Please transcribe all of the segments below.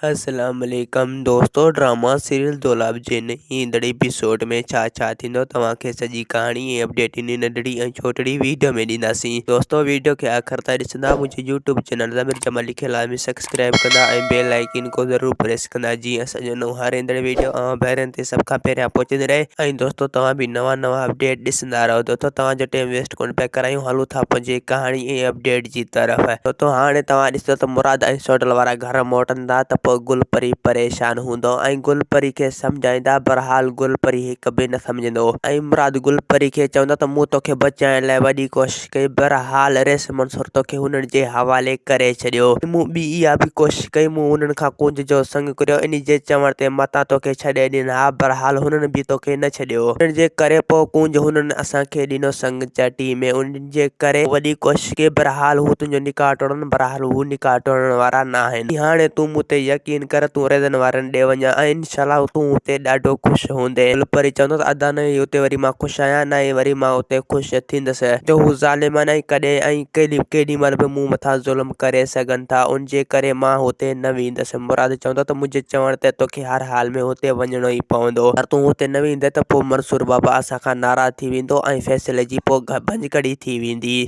السلام عليڪم دوستو ڊراما سيريل دولاب جي نئين ايندڙ ايپيسوڊ ۾ ڇا ڇا ٿيندو توهان کي سڄي ڪهاڻي ۽ اپڊيٽ انهي ننڍڙي ۽ ڇوٽڙي ويڊيو ۾ ڏينداسين دوستو ويڊيو کي آخر تائين ڏسندا منهنجي يوٽيوب چينل ضمير جمالي کي لازمي سبسڪرائب ڪندا ۽ بيل آئيڪن کو ضرور پريس ڪندا جيئن اسان جو نئون هر ايندڙ ويڊيو اوهان ڀائرن تي سڀ کان پهريان پهچندي رهي ۽ دوستو توهان به نوان نوان اپڊيٽ ڏسندا رهو دوستو توهان جو ٽيم ويسٽ ڪونه پيا ڪرايون هلون ٿا پنهنجي ڪهاڻي ۽ اپڊيٽ جي طرف دوستو هاڻي توهان ڏسو ته مراد ۽ سوڍل وارا گهر موٽندا ته پوء گل پري پريشان هوندو ۽ گل پري کي سمجهائيندا بھرحال گل پري هڪ به نه سمجهندو ۽ مراد گل پري کي چوندو ته مون توکي بچائڻ لاء وڏي ڪوشش ڪئي بھرحال ريس منصور توکي هنن جي حوالي ڪري ڇڏيو مون ٻي اها به ڪوشش ڪئي مون هنن کان ڪونج جو سڱ گهريو انهي جي چوڻ تي متان توکي ڇڏي ڏين ها بھرحال هنن به توکي نه ڇڏيو ان جي ڪري پوء ڪونج هنن اسان کي ڏنو سڱ چٽي ۾ ان جي ڪري وڏي ڪوشش ڪئي بھرحال هو تنهنجو نڪاح ٽوڙن بھرحال هو نڪاح ٽوڙڻ وارا ناهن هاڻي تون مون تي يقين ڪر تون ريزن وارن ڏي وڃ ۽ انشاء الله تون اتي ڏاڍو خوش هوندين گل پري چوندو ته ادا نه ئي اتي وري مان خوش آهيان نه ئي وري مان اتي خوش ٿيندس جو هو ظالم آهن ۽ ڪڏهن ۽ ڪيڏي مهل به مون مٿان ظلم ڪري سگهن ٿا ان جي ڪري مان اتي نه ويندس مراد چوندو ته منهنجي چوڻ تي توکي هر حال ۾ اتي وڃڻو ئي پوندو. اگر تون اتي نه ويندين ته پوء منصور بابا اسان کان ناراض ٿي ويندو ۽ فيصلي جي پوء ڀڃڪڙي ٿي ويندي.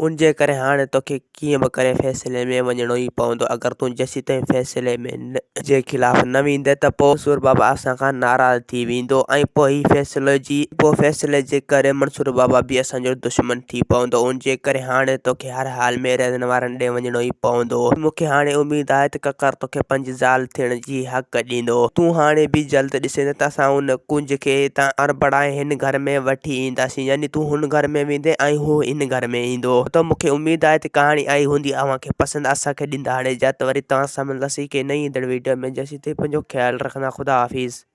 ان جي ڪري هاڻي توکي ڪيئن به ڪري فيصلي ۾ وڃڻو ئي پوندو. اگر تون جيسيتائين فيصلي ۾ جي خلاف نه ويندين ته پوء منصور بابا اسان کان ناراض ٿي ويندو ۽ پوء هي فيصلي جي پوء فيصلي جي ڪري منصور بابا به اسان جو دشمن ٿي پوندو. ان جي ڪري هاڻي توکي هر حال ۾ رهزن وارن ڏي وڃڻو ئي پوندو. مون کي هاڻي اميد آهي ته ڪڪر توکي پنهنجي زال ٿيڻ جي حق ڏيندو. تون هاڻي به جلد ڏسين ته اسان ان ڪنج کي هتان اربڙائي هن گهر ۾ وٺي اينداسين. يعني تون هن گهر ۾ ويندين ۽ هو هن گهر ۾ ايندو. ته مون کي اميد آهي ته ڪهاڻي آئي هوندي اوهان کي پسند. اسان کي ڏيندا هاڻي اجازت وري توهان سان ملنداسين ڪنهن نئين ايندڙ ويڊيو ۾ جيسين تائين پنهنجو خيال رکندا خدا حافظ.